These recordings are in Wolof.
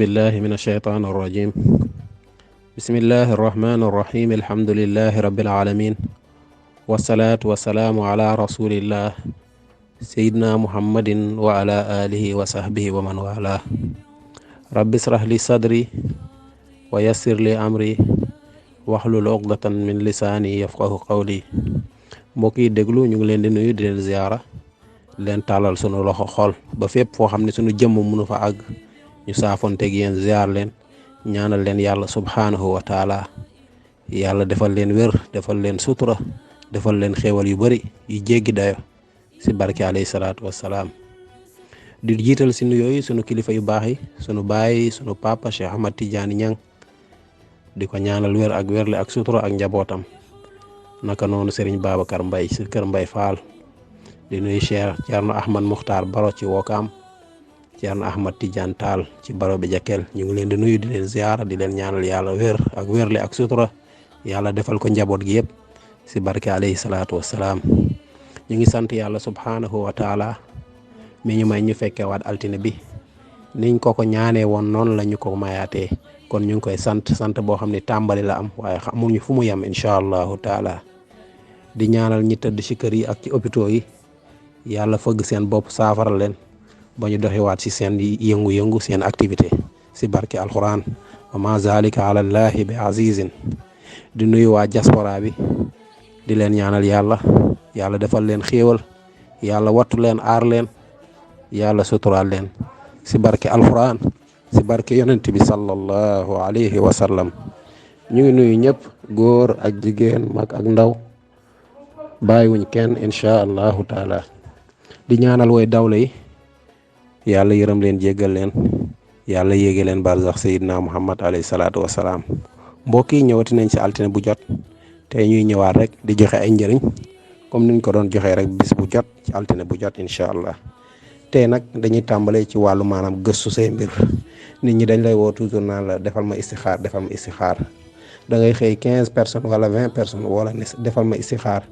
بالله من الشيطان الرجيم. بسم الله الرحمن الرحيم. الحمد لله رب العالمين، والصلاة والسلام على رسول الله سيدنا محمد وعلى آله وصحبه ومن والاه. رب اشرح لي صدري ويسر لي أمري واحلل عقدة من لساني يفقه قولي. mbokk yi déglu ñu ngi leen di nuyu di leen ziyaara leen tàllal sunu loxo xol ba fépp foo xam ne sunu jëmm mënu fa àgg ñu saafonteeg yéen ziyaar leen ñaanal leen yàlla subhaanahu wa taala yàlla defal leen wér, defal leen sutura, defal leen xéewal yu bari yu jéggi dayo si barke alayhi salaatu wassalaam. di jiital si nuyooyu sunu kilifa yu baax yi, sunu baay sunu papa Cheikh Ahmad Tidiane Niang, di ko ñaanal wér ak wérle ak sutura ak njabootam. naka noonu Serigne Babacar Mbaye si kër Mbaye Fall, di nuyu Cheikh Thierno Ahmad Muxtaar Baro ci Wokaam, Thierno Ahmad Tidiane Tall ci Baro bi Jakel. ñu ngi leen di nuyu di leen ziyaara di leen ñaanal yàlla wér ak wérle ak sutura, yàlla defal ko njaboot gi yëpp si barke alayhi salaatu wassalaam. ñu ngi sant yàlla subhaanahu wa taala mi ñu may ñu fekkee waat altine bi niñ ko ñaanee woon noonu la ñu ko mayaatee. kon ñu ngi koy sant boo xam ne tàmbali la am waaye xamuñu fu mu yem incha allahu taala. di ñaanal ñi tëdd ci kër yi ak ci hôpitaux yi yàlla fëgg seen bopp saafaral leen ba ñu doxiwaat ci seen yëngu-yëngu seen activité si barke alquran wa ma zalika ala llahi bi azizin. di nuyu waa diaspora bi di leen ñaanal yàlla defal leen xéewal, yàlla wattu leen, aar leen, yàlla suturaal leen si barke alquran, si barke yonent bi sallallahu alayhi wa sallam. ñu ngi nuyu ñëpp, góor ak jigéen, mag ak ndaw, bàyyiwuñ kenn incha allahu taala. di ñaanal way dawla yi yàlla yërëm leen, jéggal leen, yàlla yéege leen barzax sayidna muhammad alayhi salaatu wasalaam. mbokk yi ñëwati nañ ci altine bu jot tey ñuy ñëwaat rek di joxe ay njëriñ comme niñ ko doon joxee rek bis bu jot ci altine bu jot incha allah. tey nag dañuy tàmbalee ci wàllu maanaam gëstu say mbir. nit ñi dañ lay woo toujours naan la defal ma istixaar da ngay xëy 15 personnes wala 20 personnes wala ne defal ma istixaar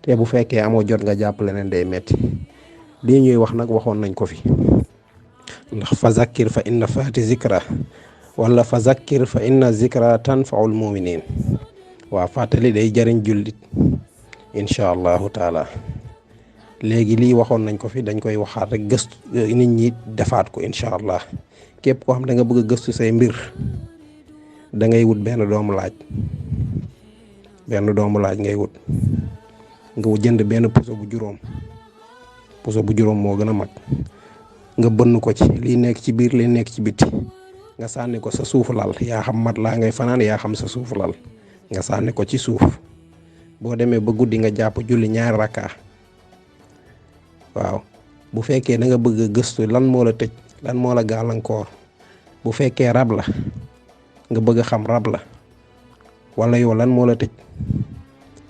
te bu fekkee amoo jot nga jàpp leneen day metti. lii ñuy wax nag waxoon nañ ko fi, ndax fa zakkir fa inna faati zikra wala fa zakkir fa inna zikra tanfaul muminin. waa fàttali day jëriñ jullit incha allahu taala. léegi lii waxoon nañ ko fi, dañ koy waxaat rek gëstu nit ñi defaat ko incha allah. képp koo xam da nga bëgg a gëstu say mbir da ngay wut benn doomu laaj ngay wut nga jënd benn puso bu juróom moo gën a mag nga bënn ko ci lii nekk ci biir lii nekk ci biti nga sànni ko sa suufu lal, yaa xam mat laa ngay fanaan yaa xam sa suufu lal nga sànni ko ci suuf. boo demee ba guddi nga jàpp julli 2 rakka. waaw bu fekkee da nga bëgg a gëstu lan moo la tëj, lan moo la gàllankoor, bu fekkee rab la nga bëgg a xam rab la wala yow lan moo la tëj,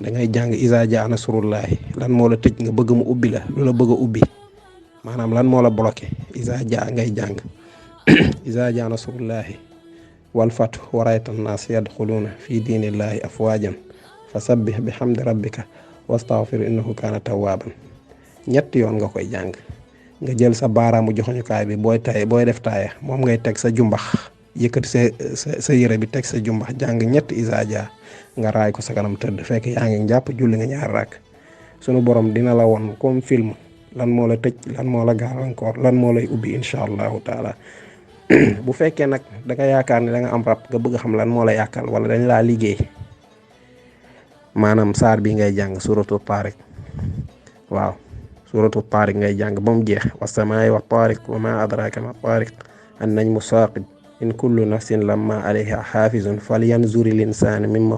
da ngay jàng iza jaa nasrullahi. lan moo la tëj nga bëgg mu ubbi la, lu la bëgg a ubbi, maanaam lan moo la bloqué. iza jaa ngay jàng iza jaa nasrullahi wal fathu wa ra'ayta an-naas yadxuluuna fi diinillahi afwaajan fasabbih bihamdi rabbika wastaghfir innahu kaana tawwaaban. 3 yoon nga koy jàng. nga jël sa baaraamu joxoñukaay bi booy def taaya moom ngay teg sa jumbax, yëkkati sa yére bi teg sa jumbax, jàng 3 iza jaa nga raay ko sa kanam tëdd fekk yaa ngi jàpp julli nga 2 rakk. sunu borom dina la woon comme film lan moo la tëj, lan moo la gàllankoor, lan moo lay ubbi incha allahu taala. bu fekkee nag da nga yaakaar ne da nga am rab nga bëgg xam lan moo la yàkkal wala dañ laa liggéey, maanaam saar bi ngay jàng suratu Taariq. waaw suratu Taariq ngay jàng ba mu jeex. was-samaa'i wat-taariq wa maa adraaka ma taariq an-najmu saaqib in kullu nafsin lamma alayha xaafizun falyanzuri l-insaanu mimma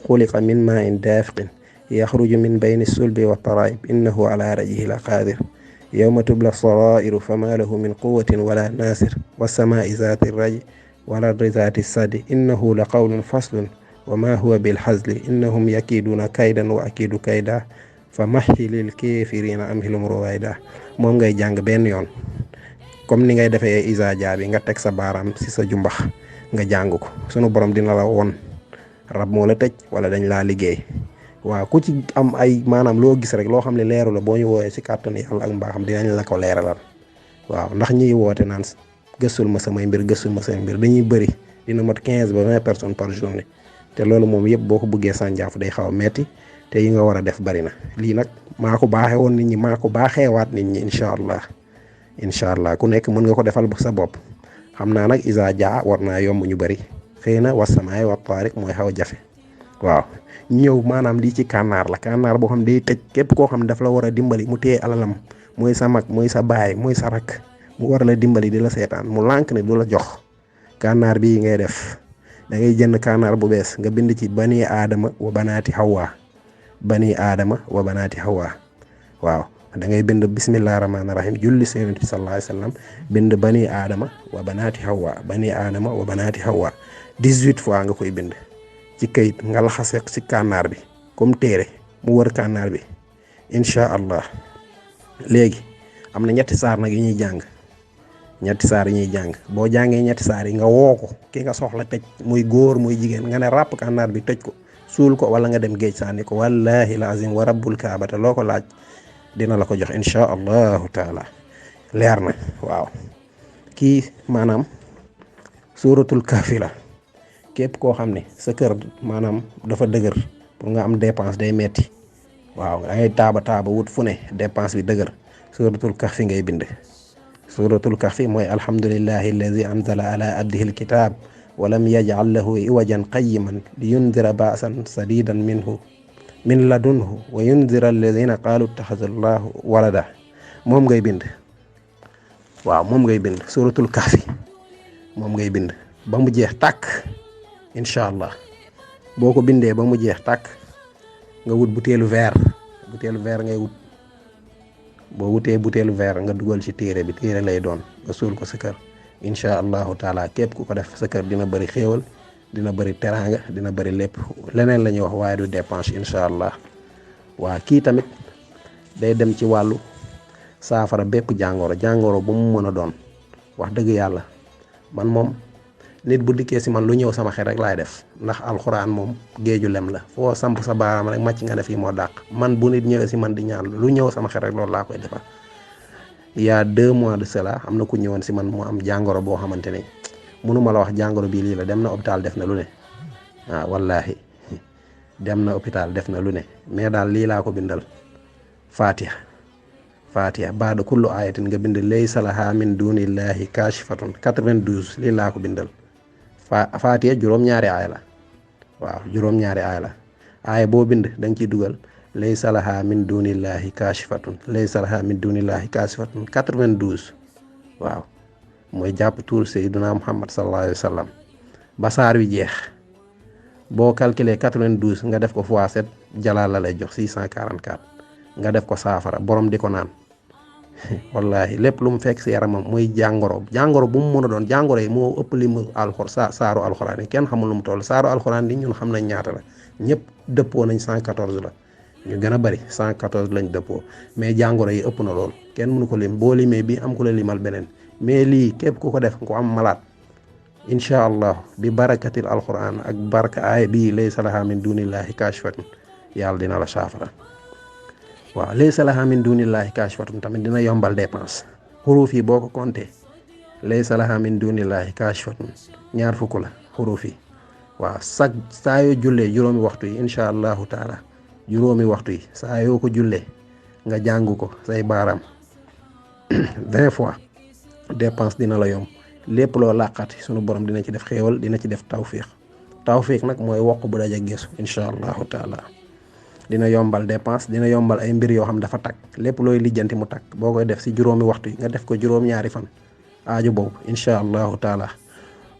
xuliqa min maa'in daafiqin yaxruju min bayni sulbi wa taraa'ib innahu ala raj'ihi la qaadir yawma tubla saraa'iru famaa lahu min quwwatin wala naasir was-samaa'i zaati r-raj'i wal ardi zaati s-sadi innahu la qawlun faslun wa maa huwa bil-hazli innahum yakiiduuna kaydan wa akiidu kayda fa mahhilil kaafiriina amhilhum ruwayda. moom ngay jàng benn yoon comme ni ngay defee iza jaa bi nga teg sa baaraam ci sa jumbax nga jàng ko. sunu borom dina la woon rab moo la tëj wala dañ laa liggéey. waaw ku ci am ay maanaam loo gis rek loo xam ne leeru la boo ñu woowee ci kàttanu yàlla ak mbaaxam dinañ la ko leeralal. waaw ndax ñiy woote naan gëstul ma samay mbir gëstul ma samay mbir dañuy bëri dina mot 15 ba 20 personnes par journée te loolu moom yëpp boo ko bëggee sànjaafu day xaw a metti te yi nga war a def bari na lii nag maa ko baaxee woon nit ñi maa ko baaxeewaat nit ñi incha allah ku nekk mën nga ko defal sa bopp xam naa nag isa jaa war naa yomb ñu bari xëy na wasamaay wa taariq mooy xaw a jafe waaw ñëw maanaam lii ci kànnaar la kànnaar boo xam day tëj képp koo xam ne daf la war a dimbali mu téye alalam mooy sa mag mooy sa baay mooy sa rak mu war la dimbali di la seetaan mu lànk ne du la jox kànnaar bii ngay def da ngay jënd kànnaar bu bees nga bind ci bani aadama wa banaati hawa bani aadama wa banaati hawa waaw da ngay bind bismillahi rahmaani rahim julli si yonent bi sallallahu alayhi wasallam bind bani aadama wa banaati hawa bani aadama wa banaati hawa 18 fois nga koy bind ci kayit nga laxase ci kànnaar bi comme téere mu wër kànnaar bi incha allah léegi am na ñetti saar nag yi ñuy jàng boo jàngee ñetti saar yi nga woo ko ki nga soxla tëj muy góor muy jigéen nga ne ràpp kànnaar bi tëj ko suul ko wala nga dem géej sànni ko wallahi lazim wa rabbul kaabata loo ko laaj dina la ko jox incha allahu taala leer na waaw kii maanaam suuratul kahfi la képp koo xam ne sa kër maanaam dafa dëgër pour nga am dépense day metti waaw dangay taaba wut fu ne dépense bi dëgër suuratul kahfi ngay bind suuratul kahfi mooy alhamdulillahi allazi anzala ala abdihi alkitab wa lam yaj'al lahu iwajan qayyiman li yundira ba'san sadidan min ladunhu wa yundira alladhina qalu ittakhadha allahu walada moom ngay bind waaw moom ngay bind suuratul kahfi moom ngay bind ba mu jeex tàkk incha allah boo ko bindee ba mu jeex tàkk nga wut butéelu verre ngay wut boo wutee butéelu verre nga dugal ci téere bi téere lay doon nga suul ko sa kër incha allahu taala képp ku ko def sa kër dina bëri xéewal dina bëri teraanga dina bëri lépp leneen la ñuy wax waaye du dépense incha allah waa kii tamit day dem ci wàllu saafara bépp jàngoro bu mu mën a doon wax dëgg yàlla man moom nit bu dikkee si man lu ñëw sama xel rek laay def ndax alxuraan moom géeju lem la foo samp sa baaraam rek màcc nga ne fii moo dàq man bu nit ñëwee si man di ñaan lu ñëw sama xel rek loolu laa koy defal il y a 2 mois de cela am na ku ñëwoon si man mu am jàngoro boo xamante ne mënuma la wax jàngoro bii lii la dem na hôpital def na lu ne waaw wallahi dem na hôpital def na lu ne mais daal lii laa ko bindal fatiha baada kullu ayatin nga bind laysa laha min dunillahi kashifatun 92 lii laa ko bindal fatiha juróom-ñaari aaya la waaw juróom-ñaari aaya la aaya boo bind da nga ciy dugal laysa laha min dunillahi kashifatun 92 waaw mooy jàpp tuur sayyiduna muhammad sallallahu alayhi wa sallam ba saar wi jeex boo calculer 92 nga def ko fois 7 jalaal la lay jox 644 nga def ko saafara borom di ko naan wallahi lépp lu mu fekk si yaramam muy jàngoro bu mu mën a doon jàngoro yi moo ëpp li mu saaru alxuraan yi kenn xamul lu mu toll saaru alxuraan yi ñun xam nañ ñaata la ñëpp dëppoo nañ 114 la ñu gën a bari 114 lañ dëppoo mais jàngoro yi ëpp na lool kenn mënu ko lim boo limee bi am ku la limal beneen mais lii képp ku ko def ku am malaat incha allah bi barakatil alxuraan ak baraka aaya bii laysa laha min dunillahi kashifatun yàlla dina la saafara waaw laysa laha min dunillahi kashifatun tamit dina yombal dépense xuruuf yi boo ko compté laysa laha min dunillahi kashifatun 2 fukk la xuruuf yi waaw saa yoo jullee juróomi waxtu yi incha allahu taala juróomi waxtu yi saa yoo ko jullee nga jàng ko say baaraam 20 fois dépense dina la yomb lépp loo làqati sunu borom dina ci def xéewal dina ci def tawfiq nag mooy wokk bu daja geesu incha allahu taala dina yombal dépense dina yombal ay mbir yoo xam dafa takk lépp looy lijjanti mu takk boo koy def si juróomi waxtu yi nga def ko juróom-ñaari fan aajo boobu incha allahu taala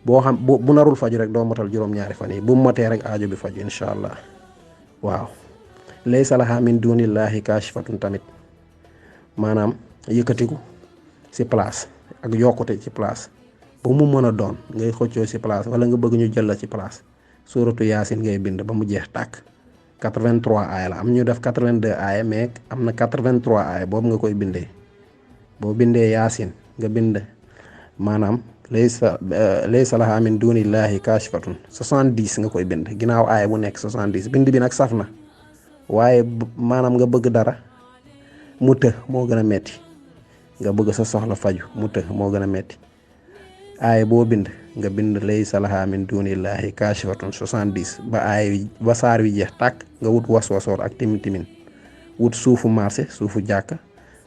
boo xam bu narul faju rek doo motal juróom-ñaari fan yi bu mu motee rek aajo bi faju incha allah waaw laysa laha min dunillahi kashifatun tamit maanaam yëkkatiku si place ak yokkute ci place bu mu mën a doon ngay xëccoo si place wala nga bëgg ñu jël la ci place suratu yaasin ngay bind ba mu jeex tàkk 83 aaya la am ñu def 82 aaya mais am na 83 aaya boobu nga koy bindee boo bindee yaasin nga bind maanaam laysa laha min dunillahi kashifatun 70 nga koy bind ginnaaw aaya bu nekk 70 bind bi nag saf na waaye maanaam nga bëgg dara mu të moo gën a metti nga bëgg sa soxla faju mu të moo gën a metti aaya boo bind nga bind laysa lahaa min dunillahi kaashifatun 70 ba aaya ba saar wi jeex tàkk nga wut waswasoor ak timin wut suufu marché suufu jàkka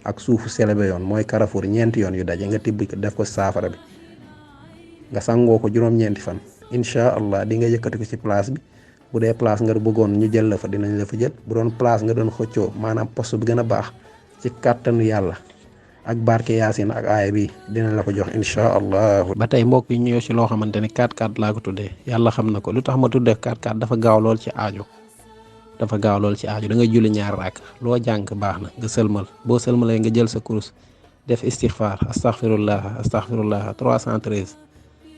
ak suufu selebe yoon mooy Carrefour ñeenti yoon yu daje nga tibb def ko saafara bi nga sangoo ko juróom-ñeenti fan incha allah di nga yëkkati ko ci place bi bu dee place nga bëggoon ñu jël la fa dinañ la fa jël bu doon place nga doon xëccoo maanaam poste bi gën a baax ci kàttanu yàlla ak barke yaasin ak aaya bi dinañ la ko jox incha allah. ba tey mbokk yi ñëw ci loo xamante ne 4-4 laa ko tuddee yàlla xam na ko lu tax ma tuddee 4-4 dafa gaaw lool ci aajo da ngay julli ñaar raak loo jàng baax na nga sëlmal boo sëlmalee nga jël sa kurus def istixfaar astaghfirullah 313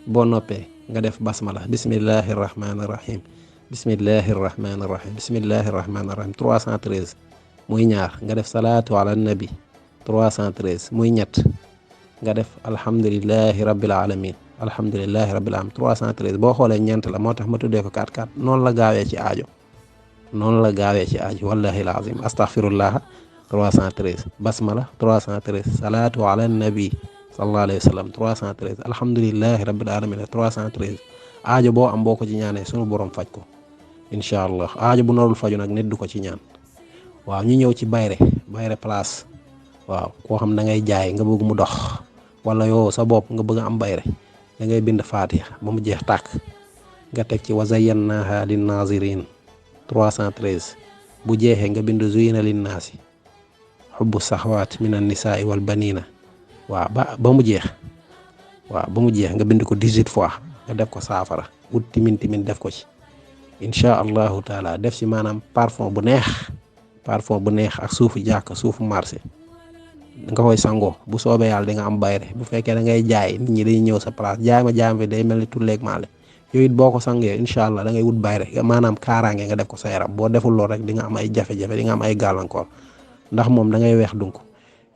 boo noppee nga def basmala bismillahi rahmaani rahim bismillahi rahmaani rahim bismillahi rahmaani rahim 313 muy ñaar nga def salaatu ala nabi 313 muy ñett nga def alhamdulillahi rabbil alamin 313 boo xoolee ñeent la moo tax ma tuddee ko 4-4 noonu la gaawee ci aajo wallahi alazim astaghfirullah 313 basmala 313 salaatu ala nabi sallallahu alayhi wa sallam 313 alhamdulillahi rabbil alamin 313 aajo boo am boo ko ci ñaanee sunu borom faj ko incha allah aajo bu narul faju nag nit du ko ci ñaan. waaw ñu ñëw ci bayre place waaw koo xam da ngay jaay nga bëgg mu dox wala yow sa bopp nga bëgg am bayre da ngay bind Fatiha ba mu jeex tàkk nga teg ci wa zayyannaaha lin nazirin 313 bu jeexee nga bind zuyina linnaasi xubbu saxwaat minan nisaai wal banina waaw ba mu jeex nga bind ko 18 fois nga def ko saafara wut timin def ko ci incha allahu taala def ci maanaam parfum bu neex ak suufu jàkk suufu marché nga koy sangoo bu soobee yàlla di nga am bayre bu fekkee da ngay jaay nit ñi dañuy ñëw sa place jaay ma bi day mel ni tulleeg maale yooyu it boo ko sangee incha allah da ngay wut bayre maanaam kaaraange nga def ko sa yaram boo deful lool rek di nga am ay jafe-jafe di nga am ay gàllankoor ndax moom da ngay weex dunk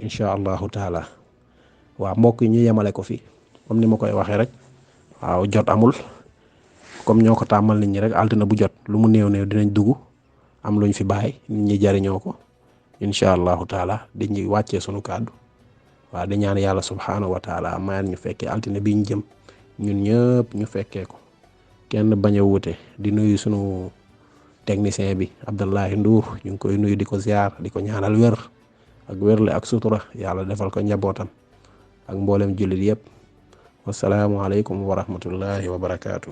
incha allahu taala. waaw mbokk yi ñu yemale ko fi comme ni ma koy waxee rek waaw jot amul comme ñoo ko tàmmal nit ñi rek altine bu jot lu mu néew dinañ dugg am luñ fi bàyyi nit ñi jariñoo ko incha allahu taala di ñu wàccee sunu kàddu waaw di ñaan yàlla subhaanahu wa taala mayal ñu fekkee altine bi ñu jëm ñun ñëpp ñu fekkee ko kenn bañ a wuute di nuyu sunu technicien bi Abdullahi Ndour ñu ngi koy nuyu di ko ziar di ko ñaanal wér ak wérle ak sutura yàlla defal ko njabootam ak mboolem jullit yëpp wasalaamualeykum wa rahmatullahi wa barakaatu.